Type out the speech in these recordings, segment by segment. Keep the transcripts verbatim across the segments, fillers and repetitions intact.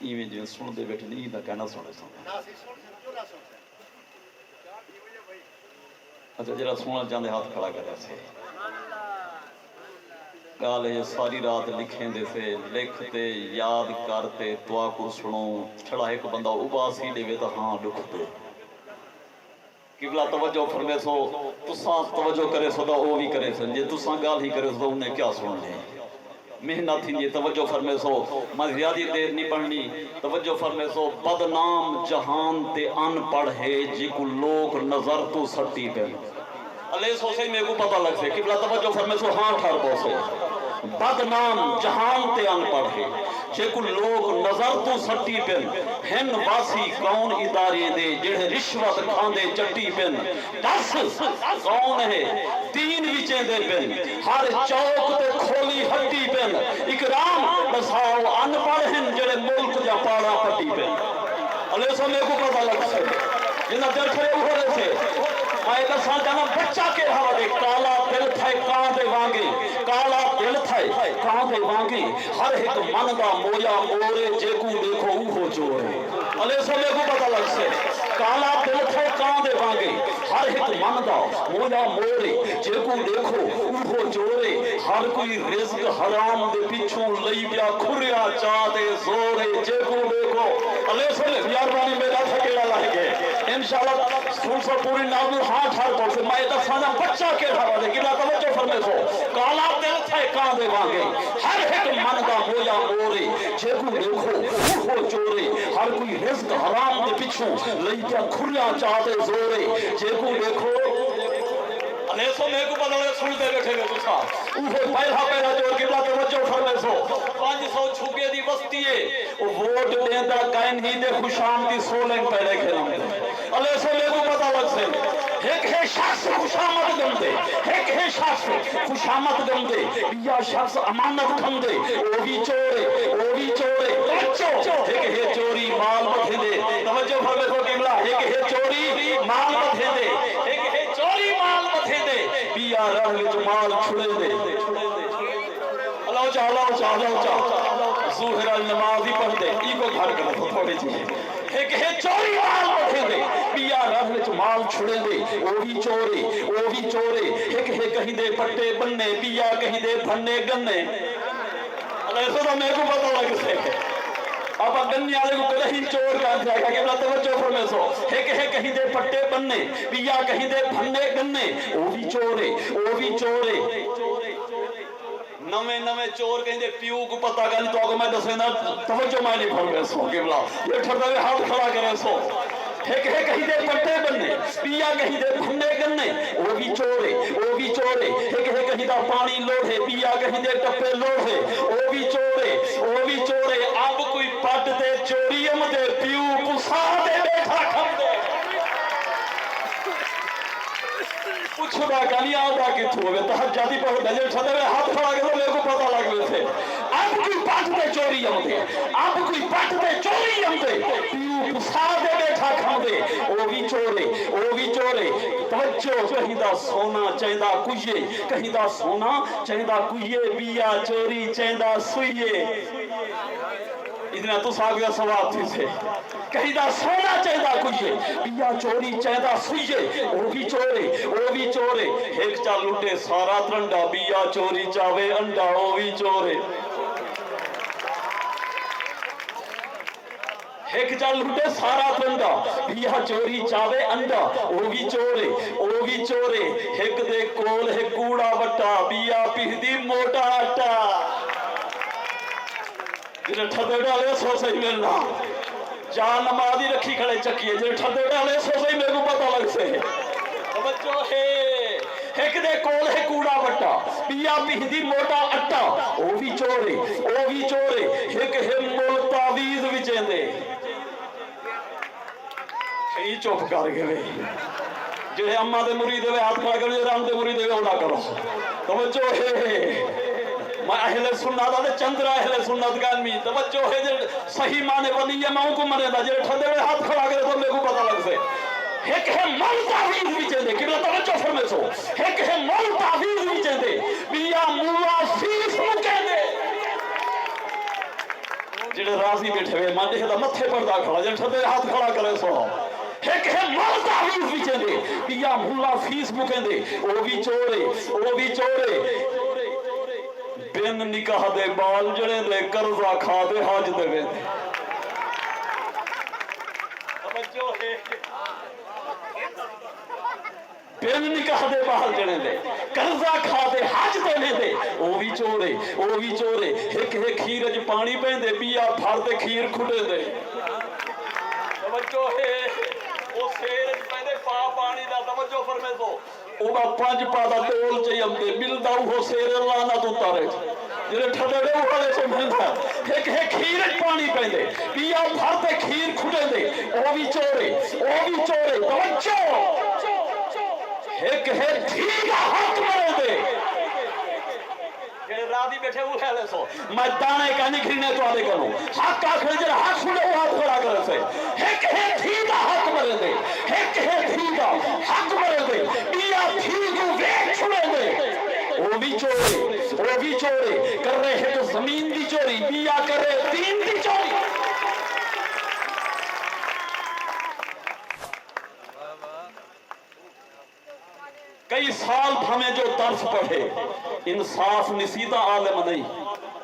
ایویں جیویں سݨدے ٻیٹھن، ایں دا کائنا سݨے سݨ۔ اچھا، جیڑھا سݨݨ چاہندے ہتھ کھڑا کرے سے۔ ڳالھ ہے ساری رات لکھیندے سے، لکھ تے یاد کر تے تہاکوں سݨوں، چھڑا ہک بندہ اباسی ݙیوے تاں ہاں ݙکھ تے۔ قبلہ توجہ فرمیسو، تساں توجہ کریسو تاں او وی کریسن، جے تساں ڳالھ ہی کریسو تاں انہیں کیا سݨݨے؟ محنت تھیندی ہے، توجہ فرمیسو، میں زیادہ دیر نہیں پڑھنی، توجہ فرمیسو، بدنام جہان تے ان پڑھ ہے، جیکوں لوک نظر توں سٹی پن۔ الیسو سہی میکوں پتہ لڳسے، قبلہ توجہ فرمیسو، ہاں ٹھر پوسو۔ بدنام جہان تے ان پڑھ ہے، جیکوں لوک نظر توں سٹی پن، ہن واسی کون اداریں دے، جیڑھے رشوت کھاندے چٹی پن۔ ݙس کون ہے دین وچیندے پن، ہر چوک تے کھولی ہٹی پن۔ اکرام ݙساؤ ان پڑھ ہن، جیڑھے ملک دیاں پاڑاں پٹی پن۔ الیسو میکوں پتہ لڳسے، جنہاں دل کھڑے اوہو ݙیسے۔ میں ݙساں چاہناں بچہ کیڑھا وݙے، کالا دل تھئے کاں دے وانگے، کالا دل تھئے کاں دے وانگے، ہر ہک من دا مویا مور ہے، جیکوں ݙیکھو اوہو چور ہے۔ الیسو میکوں پتہ لڳسے، کالا دل تھئے کاں دے وانگے، ہر ہک من دا مویا مور ہے، جیکوں ݙیکھو اوہو چور ہے۔ ہر کوئی رزق حرام دے پچھوں لئی پیا کھریا چا تے زور ہے، جیکوں ݙیکھو۔ الیسو مہربانی میݙا تھکیڑا لہہ ڳئے۔ انشاءاللہ سݨسو پوری نظم، ہاں ٹھر پوسے۔ میں ݙساں چاہناں بچہ کیڑھا وݙے، قبلہ توجہ فرمیسو۔ کالا دل تھئے کاں دے وانگے، ہر ہک من دا مویا مور ہے، جیکوں ݙیکھو اوہو چور ہے۔ ہر کوئی رزق حرام دے پچھوں لئی پیا کھریا چا تے زور ہے، جیکوں ݙیکھو۔ الیسو میکوں پتہ لڳے سݨدے ٻیٹھے وے تساں۔ اوہو پہلا پہلا چور، قبلہ توجہ فرمیسو۔ پنج سو جھڳے دی وستی ہے، او ووٹ ݙیندا کائنی تے خوشامدی سولنگ پہلے گھن آندے۔ الیسو میکوں پتہ لڳسے۔ ہک ہے شخص خوشامد ڳندے، ہک ہے شخص خوشامد ڳندے، ٻیا شخص امانت کھندے، او وی چور ہے، او وی چور ہے۔ توجہ، ہک ہے چوری مال ودھیندے، توجہ فرمیسو قبلہ، ہک ہے چوری مال ودھیندے، ہک ہے چوری مال ودھیندے، ٻیا رڑھ وچ مال چھڑیندے۔ اللہ اچا، اللہ اچا، اللہ اچا۔ ظہر آلی نماز ہی پڑھدے، ایکوں گھر کر تھوڑی جی۔ ہک ہے چوری مال ودھیندے، ٻیا رڑھ وچ مال چھڑیندے، او وی چور ہے، او وی چور ہے۔ ہک ہے کہیں دے پٹے بننے، ٻیا کہیں دے بھنے گنے۔ اللہ، ایسا تاں میکوں پتہ لڳسے۔ آپاں گنے آلے کوں کݙاہیں چور کر ݙیساں، قبلہ توجہ فرمیسو۔ ہک ہے کہیں دے پٹے بننے، ٻیا کہیں دے بھنے گنے، او وی چور ہے، او وی چور ہے۔ نویں نویں چور کہیں دے پیو کوں پتہ کائنی، تہاکوں میں ݙسینداں، توجہ مالی فرمیسو قبلہ۔ جیڑھے ٹھردے وے ہتھ کھڑا کریسو۔ ہک ہے کہیں دے پٹے بننے، ٻیا کہیں دے بھنے گنے، او وی چور ہے، او وی چور ہے۔ ہک ہے کہیں دا پاݨی لوڑھے، ٻیا کہیں دے ٹپے لوڑھے، او وی چور ہے، او وی چور ہے۔ امب کوئی پٹ تے چوری امدے، پیو پسا تے ٻیٹھا کھمدے۔ پچھدا کائنی آندا کتھوں ہووے، تہجد دی پڑھدا، جیڑھے ٹھردے وے ہتھ کھڑا کرو، میکوں پتہ لڳ ویسے۔ امب کوئی پٹ تے چوری امدے، امب کوئی پٹ تے چوری امدے، پیو پسا تے ٻیٹھا کھمدے، او وی چور ہے، او وی چور ہے۔ توجہ، کہیں دا سونا چیندا کوئی ہے، کہیں دا سونا چیندا کوئی ہے، ٻیا چوری چیندا سوئی ہے۔ اتنا تساں آکھو ثواب تھیسے۔ کہیں دا سونا چیندا کوئی ہے، ٻیا چوری چیندا سوئی ہے، او وی چور ہے، او وی چور ہے۔ ہک چا لٹے سارا ترنڈا، ٻیا چوری چاوے انڈا، او وی چور ہے۔ ہک چا لٹے سارا ترنڈا، ٻیا چوری چاوے انڈا، او وی چور ہے، او وی چور ہے۔ ہک دے کول ہے کوڑا وٹا، ٻیا پیہدی موٹا آٹا۔ جیڑھے ٹھردے ڈالے سو سہی ملنا۔ جان نماز ہی رکھی کھڑے چکی ہے۔ جیڑھے ٹھردے ڈالے سو سہی، میکوں پتہ لڳسے۔ توجہ ہے۔ ہک دے کول ہے کوڑا وٹا، ٻیا پیہدی موٹا اٹا۔ او وی چور ہے، او وی چور ہے۔ ہک ہے مول تعویذ وچیندے۔ ایں چپ کر ڳئے۔ جیڑھے اماں دے مرید ہوئے ہتھ کھڑا کرو، جیڑھے رم دے مرید ہوئے اولا کرو۔ توجہ ہے۔ میں اہل سنت دا تے چندرا اہل سنت کائنی۔ توجہ ہے، جیڑھے صحیح معنی ولی ہے، میں اونکوں منیندا۔ جیڑھے ٹھردے ہوئے ہتھ کھڑا کرے تاں میکوں پتہ لڳسے۔ ہک ہے مول تعویذ وچیندے، قبلہ توجہ فرمیسو۔ ہک ہے مول تعویذ وچیندے، ٻیا ملا فیس مکیندے۔ جیڑھے راضی ٻیٹھے وے، میں ݙیہدا متھے پڑھدا کھڑا، جیڑھے ٹھڈے ہتھ کھڑا کرے سو۔ ہک ہے مال تحویز وچیندے، ٻیا ملا فیس مکیندے، او وی چور ہے، او وی چور ہے۔ بن نکاح دے ٻال جڑیندے، قرضہ کھا تے حج تے ویندے۔ توجہ ہے۔ بن نکاح دے ٻال جڑیندے، قرضہ کھا تے حج تے ویندے، او وی چور ہے، او وی چور ہے۔ ہک ہے کھیر اچ پاݨی پیندے، ٻیا بھر تے کھیر کھٹیندے۔ توجہ ہے، او سیر اچ پیندے پا پاݨی دا، توجہ فرمیسو۔ اوݙا پنج پا دا ڈول چئی امدے، ملدا اوہو سیر لعنت اتارے۔ جیڑھے ٹھڈے ݙے اوہالے سو مہندا۔ ہک ہے کھیر اچ پاݨی پیندے، ٻیا بھر تے کھیر کھٹیندے، او وی چور ہے، او وی چور ہے۔ توجہ۔ ہک ہے دھی دا حق مریندے۔ جیڑھے راضی ٻیٹھے اوہالے سو۔ میں داݨے کائنی گھنݨے تہاݙے کنوں۔ حق آکھݨے جیڑھا حق سݨے او ہتھ کھڑا کریسے۔ ہک ہے دھی دا حق مریندے، ہک ہے دھی دا حق مریندے، ٻیا دھی کوں ویچ چھڑیندے۔ او وی چور ہے، او وی چور ہے، کرے ہک زمین دی چوری، ٻیا کرے دین دی چوری۔ کئی سال بھاویں جو درس پڑھے، انصاف نسیتا عالم نئیں۔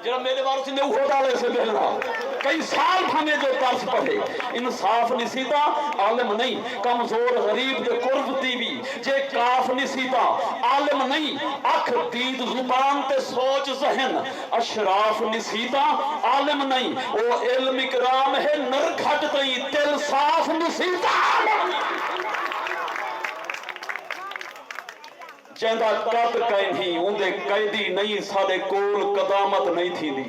جیڑھا میݙے وارث نے اوہو ڈالے سے ملنا۔ کئی سال بھاویں جو درس پڑھے، انصاف نسیتا عالم نئیں۔ کمزور غریب دے قرب دی وی جے کاف نسیتا عالم نئیں۔ اکھ دید زبان تے سوچ ذہن اشراف نسیتا عالم نئیں۔ او علم اکرام ہے نر گھٹ تئیں، دل صاف نسیتا عالم نئیں۔ جیندا قد کائنھی، اوندے قیدی نئیں، ساݙے کول قدامت نئیں تھیندی۔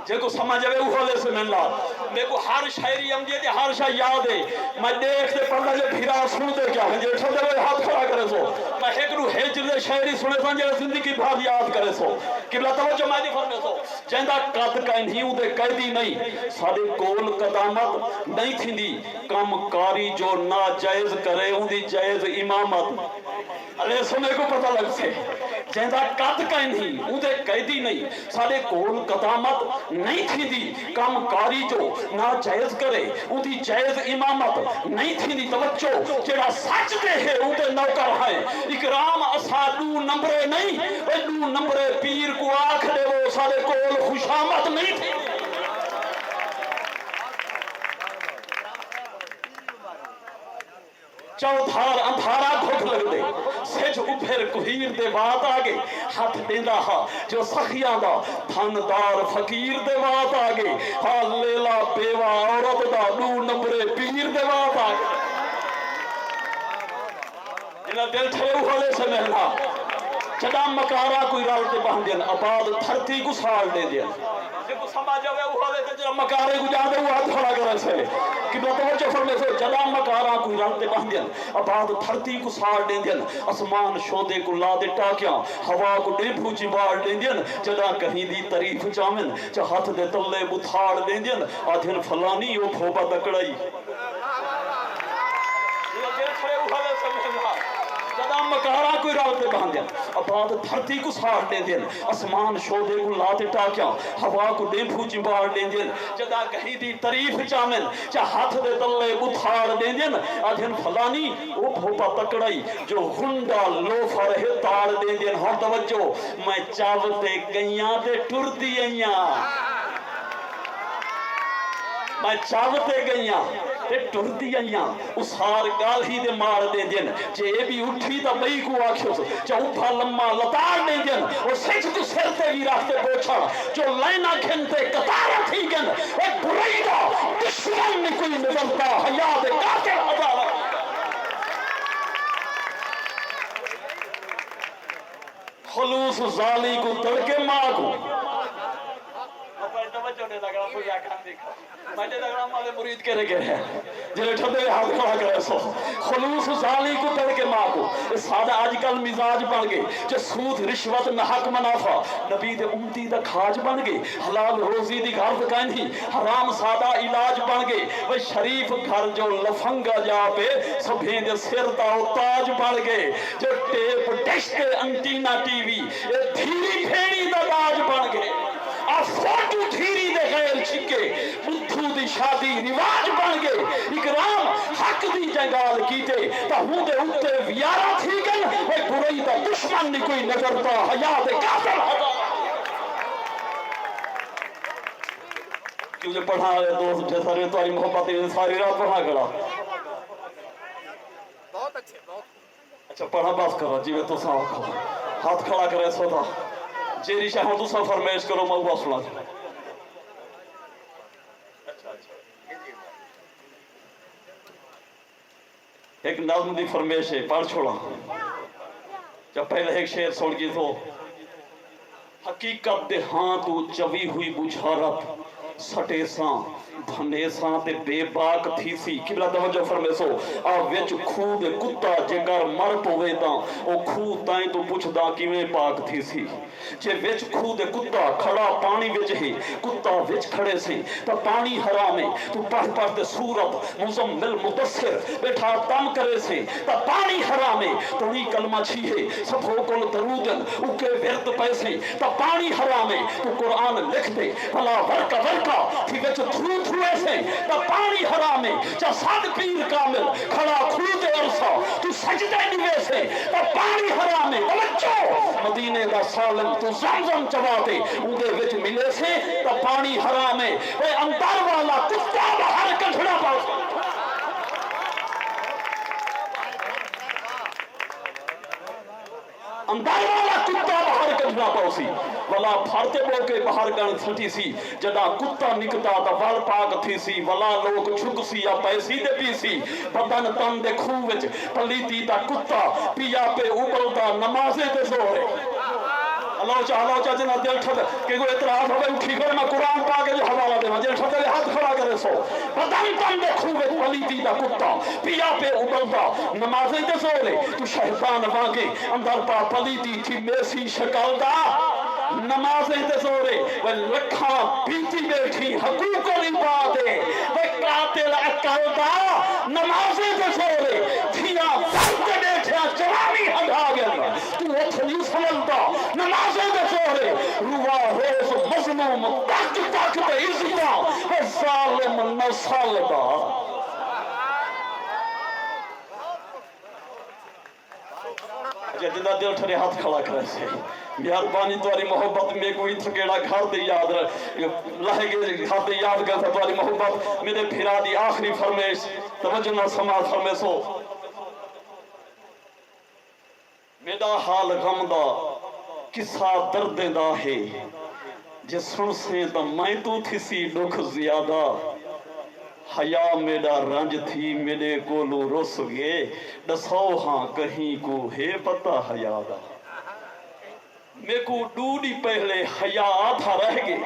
جیکوں سمجھ آوے، اوہو لے سمجھنا۔ میکوں ہر شاعری امدی ہے تے ہر شے یاد ہے۔ میں ݙیکھ تے پڑھدا جے بھرا سݨدے کیا ہیں، جے ٹھڈے ہوئے ہتھ کھڑا کریسو۔ میں ہک ݙو ہجر دے شاعری سݨیساں، جیڑھے زندگی بھر یاد کریسو۔ قبلہ توجہ میں دی فرمیسو۔ جیندا قد کائنھی، اوندے قیدی نئیں، ساݙے کول قدامت نئیں تھیندی۔ کم کاری جو ناجائز کرے، اوندی جائز امامت۔ الے سو میکوں پتہ لڳسے۔ جیندا قد کائنھی، اوندے قیدی نئیں، ساݙے کول قدامت نئیں تھیندی۔ کم کاری جو ناجائز کرے، اوندی جائز امامت نئیں تھیندی۔ توجہ، جیڑھا سچ دے ہے، اوندے نوکر ہیں۔ اکرام اساں ݙو نمبرے نئیں، اوئے ݙو نمبرے پیر کوں آکھ ݙیوو، ساݙے کول خوشامد نئیں تھیندی۔ چودھار اندھارا گھٹ لڳدے، سجھ ابھر کوہیر دے وات آ ڳئے۔ ہتھ ݙیندا ہا جو سخیاں دا، دھن دار فقیر دے وات آ ڳئے۔ ہا لیلا بیوہ عورت دا، ݙو نمبرے پیر دے وات آ ڳئے۔ جنہاں دل ٹھرے اوہو لے سمجھنا۔ جݙاں مکاراں کوئی رل تے ٻہندین، آباد دھرتی کوں ساڑ ݙیندین۔ جیکوں سمجھ آوے اوہو لے تے جݙاں مکارے کوں ڄاݨدے اوہو ہتھ کھڑا کریسے۔ قبلہ توجہ فرمیسو، جݙاں مکاراں کوئی رل تے ٻہندین، آباد دھرتی کوں ساڑ ݙیندین۔ اسمان شودے کوں لا تے ٹاکیاں، ہوا کوں ݙینہہ بھوچی باڑ ݙیندین۔ جݙاں کہیں دی تعریف چاون، چا ہتھ دے تلے ٻتھاڑ ݙیندین۔ آدھن فلانی او بھوپا تکڑائی۔ جݙاں مکاراں کوئی رل تے ٻہندین، آباد دھرتی کوں ساڑ ݙیندین۔ اسمان شودے کوں لا تے ٹاکیاں، ہوا کوں ݙینہہ بھوچی باڑ ݙیندین۔ جݙاں کہیں دی تعریف چاون، چا ہتھ دے تلے ٻتھاڑ ݙیندین۔ آدھن فلانی او بھوپا تکڑائی، جو غنڈہ لوفر ہے تاڑ ݙیندین۔ ہݨ توجہ، میں چاو تے ڳئیاں تے ٹردی ائیاں۔ میں چاو تے ڳئیاں تے ٹردی ائیاں۔ اسار ڳالھی دے مار ݙیندین۔ جے اے ٻی اٹھی تاں ٻئی کوں آکھیوس، چا ابھا لما لتاڑ ݙیندین۔ او سجھ کوں سر تے وی رکھ تے بوچھݨ، جو لائناں گھن تے قطاراں تھی ڳن۔ اے برائی دا دشمن نی کوئی نظرتا، حیا دے قاتل عدالت۔ خلوص زالی کوں تڑکے ماء کوں۔ مرید کیڑھے کیڑھے ہیں؟ جیڑھے ٹھڈے ہتھ کھڑا کرے سو۔ خلوص زالی کوں تڑکے ماء کوں۔ اے ساݙا اڄ کل مزاج بݨ ڳئے۔ جے سود رشوت نہ حق منافع، نبی دے امتی دا کھاج بݨ ڳئے۔ حلال روزی دی غرض کائنی، حرام ساݙا علاج بݨ ڳئے۔ وے شریف گھر جو لفنگا جا پے، سبھیں دے سر دا او تاج بݨ ڳئے۔ جو ٹیپ ڈش تے انٹینا ٹی وی، اے دھی بھیݨی دا ݙاج بݨ ڳئے۔ فوٹو دھیری دے غیر چھکے، بدھو دی شادی رواج بݨ ڳئے، اکرام حق دی جنگال کیتے، تاں ہوں دے اتے ویارا تھی ڳن، اوئے برئی دا دشمن نی کوئی نظر، تاں حیا دے قاتل ہزار۔ کیوں جو پڑھا ہے دوست جیسا رے تاری محبت ہے، ساری رات پڑھا کھڑا۔ اچھا، پڑھا بس کرو، جی میں تساں آکھو۔ ہتھ کھڑا کرے سو تھا۔ جیڑھی شے ہݨ تساں فرمائش کرو، میں اوہا سݨاں۔ ہک نظم دی فرمائش ہے، پڑھ چھوڑاں۔ چا پہلے ہک شعر سݨ گیسو۔ حقیقت دے ہاں توں چوی ہوئی بچھارت سٹیساں، بھنیساں تے بے باک تھیسی۔ قبلہ توجہ فرمیسو، آ وچ کھوہ دے کتا جیکر مر پووے تاں او کھوہ تئیں توں پچھدا کیویں پاک تھیسی؟ جے وچ کھوہ دے کتا کھڑا پاݨی وچ ہے، کتا وچ کھڑیسیں تاں پاݨی حرام ہے۔ توں پڑھ پڑھ تے سورت مزمل مدثر ٻیٹھا تم کریسیں تاں پاݨی حرام ہے۔ توڑی کلمہ چھیہے، سبھو کول درود ہن، اکے ورد پیسیں تاں پاݨی حرام ہے۔ توں قرآن لکھ ݙے بھلا ورقہ ورقہ تھی وچ تھرو تھرویسیں تاں پاݨی حرام ہے۔ چا سݙ پیر کامل کھڑا کھوہ تے عرصہ، توں سجدے ݙیویسیں تاں پاݨی حرام ہے۔ توجہ! مدینے دا سالم توں زمزم چوا تے اوندے وچ ملیسیں تاں پاݨی حرام ہے۔ اوئے اندر والا کتا ٻاہر کڈھݨا پوسی۔ اندر والا کتا ٻاہر کڈھݨا پوسی۔ ولا پھر تے ٻہہ کے ٻاہر ڳݨ سٹیسی۔ جݙاں کتا نکتا تاں ول پاک تھیسی۔ ولا لوک جھکسی یا پیسی تے پیسی۔ بدن تن دے کھوہ وچ پلیتی دا کتا پیا پے اٻلدا نمازیں تے زور ہے۔ اللہ اچا، اللہ اچا، جنہاں دل ٹھڈ، کہیں کوں اعتراض ہووے، اٹھی کھڑے، میں قرآن پاک جو حوالہ ݙیواں، جنہاں ٹھڈ دے ہتھ کھڑا کرے سو۔ بدن تن دے کھوہ وچ پلیتی دا کتا پیا پے اٻلدا نمازیں تے زور ہے۔ توں شیطان وانگے اندر پا پلیتی تھی میسی شکل دا نمازیں تے زور ہے۔ وے لکھاں پیتی ٻیٹھی حقوق العباد ہے۔ وے قاتل عقل دا نمازیں تے زور ہے۔ دھیاں در تے ٻیٹھیاں جوانی ہنڈھا ڳن۔ توں اٹھ نی سملدا نمازیں تے زور ہے۔ روا روز مظلوم تک تک تے عزتاں۔ وے ظالم نسل دا۔ اچھا، جنہاں دل ٹھڈے ہتھ کھڑا کریسے۔ مہربانی تہاݙی محبت میکوں اتھ کیڑھا گھر دے یاد ر-، لہہ ڳئے گھر دے یاد کریسے تہاݙی محبت۔ میݙے بھرا دی آخری فرمائش، توجہ نال سماعت فرمیسو۔ میݙا حال غم دا، قصہ دردیں دا ہے۔ جے سݨسیں تاں میں توں تھیسی ݙکھ زیادہ۔ حیا میݙا رنج تھی میݙے کولوں رس ڳئے، ݙساؤ ہاں کہیں کوں ہے پتہ حیا دا۔ میکوں ݙو ݙینہہ پہلے حیا آدھا رہ ڳئے،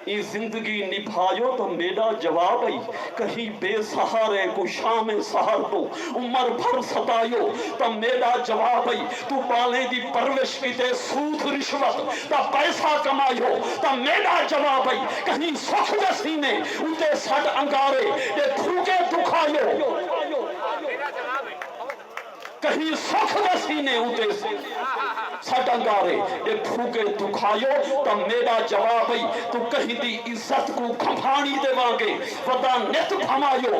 ایں زندگی نبھایو تاں میݙا جواب ہئی۔ کہیں بے سہارے کوں شام سحر توں عمر بھر ستایو تاں میݙا جواب ہئی۔ توں ٻالیں دی پرورش کیتے سود رشوت دا پیسہ کمایو تاں میݙا جواب ہئی۔ کہیں سکھ دے سینے اتے سٹ انگارے ݙے پھوکے دکھایو۔ کہیں سکھ دے سینے اتے سٹ انگارے ݙے پھوکے دکھایو تاں میݙا جواب ہئی۔ توں کہیں دی عزت کوں کھمبھاݨی دے وانگے ودا نت بھمایو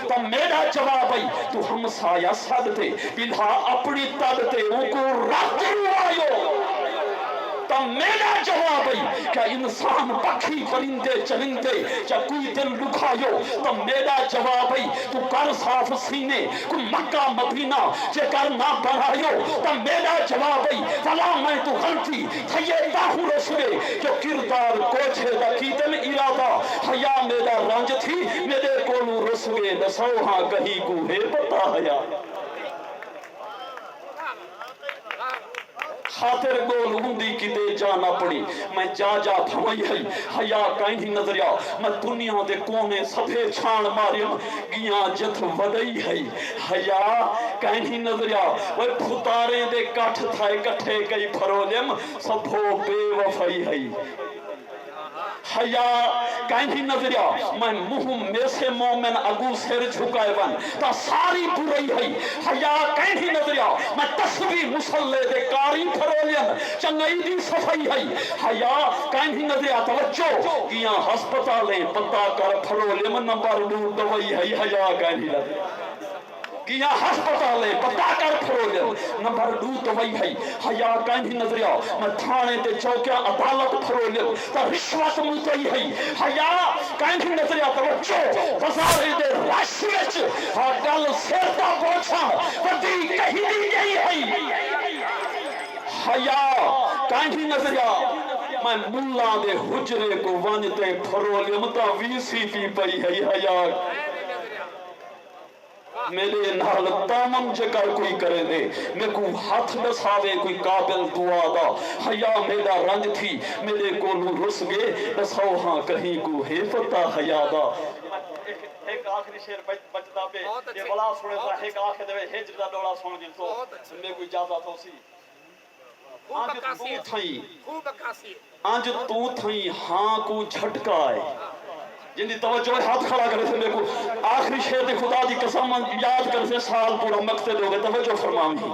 تاں میݙا جواب ہئی۔ توں ہمسایہ سݙ تے ٻلھا اپݨی تݙ تے اونکوں رت روایو تاں میݙا جواب ہئی۔ کیا انسان، پکھی، پرندے، چرندے چا کوئی دل ݙکھایو تاں میݙا جواب ہئی۔ توں کر صاف سینے کوں مکہ مدینہ جے کر نہ بݨایو تاں میݙا جواب ہئی۔ ولا میں توں غلطی تھئے تاہوں رس ڳئے جو کردار کوجھے دا کیتن ارادہ۔ حیا میݙا رنج تھی میݙے کولوں رس ڳئے، ݙساؤ ہاں کہیں کوں ہے پتہ حیا۔ خاطر ڳول اوندی کیتے جان اپݨی میں جا جا بھنوئی ہئی۔ حیا کائنی نظریا، میں دنیا دے کونے سبھے چھاݨ ماریم، ڳیاں جتھ وݙئی ہئی۔ حیا کائنی نظریا، اوئے بھتاریں دے کٹھ تھائے کٹھے کئی پھرولیم، سبھو بے وفائی ہئی۔ حیا کائنی نظریا، میں منہ میسے مومن اگوں سر جھکائے ون تاں ساری برئی ہئی۔ حیا کائنی نظریا، میں تسبیح مصلے دے کاری پھرولیم، چنگائی دی صفائی ہئی۔ حیا کائنی نظریا، توجہ، گیاں ہسپتالیں پتا کر پھرولیم، نمبر ݙو دوائی ہئی۔ حیا کائنی نظریا، گیاں ہسپتالیں پتا کر پھرولیم، نمبر ݙو دوائی ہئی۔ حیا کائنی نظریا، میں تھاݨے تے چوکیاں عدالت پھرولیم تاں رشوت متئی ہئی۔ حیا کائنی نظریا، توجہ، بازاریں دے رش وچ ہا ڳل سر دا بوجھاں ودی کہیندی ڳئی ہئی۔ حیا کائنی نظریا، میں ملاں دے حجرے کوں ونڄ تے پھرولیم تاں وی سی پی پئی ہئی۔ حیا میݙے نال تعاون جیکر کوئی کریندے، میکوں ہتھ ݙساوے کوئی قابل دعا دا۔ حیا میݙا رنج تھی میݙے کولوں رس ڳئے، ݙساؤ ہاں کہیں کوں ہے پتہ حیا دا۔ ہک آخری شعر بچ-، بچدا پئے، بہت اچھے۔ اے ولا سݨے تاں ہک آخر دے وچ ہجر دا ݙوہڑا سݨ ݙتو۔ بہت اچھے۔ میکوں اجازت ہوسی۔ خوب انج عکاسی توں ہے۔ تھئیں، خوب عکاسی ہے۔ انج توں تھئیں ہاں کوں جھٹکا ہے۔ جیندی توجہ ہے، ہتھ کھڑا کرے سے میکوں۔ آخری شعر دی خدا دی قسم، یاد کرے سے، سال پورا مقصد ہووے، توجہ فرماویں۔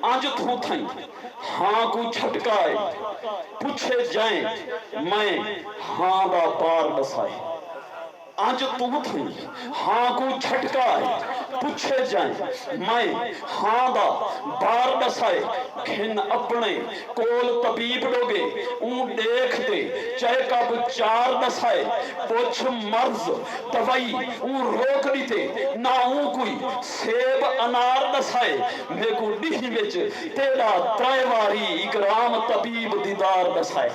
انج توں تھئیں ہاں کوں جھٹکا ہے، پچھے جئیں میں ہاں دا بار ݙسائے۔ انج توں تھئیں ہاں کوں جھٹکا ہے، پچھے جئیں میں ہاں دا بار ݙسائے۔ گھن اپݨے کول طبیب ݙوڳے، اوں ݙیکھ تے چیک اپ چار ݙسائے۔ پچھ مرض دوائی اوں روک ݙتے، نہ اوں کوئی سیب انار ݙسائے۔ میکوں ݙینہہ وچ تیݙا ترائے واری اکرام طبیب دیدار ݙسائے۔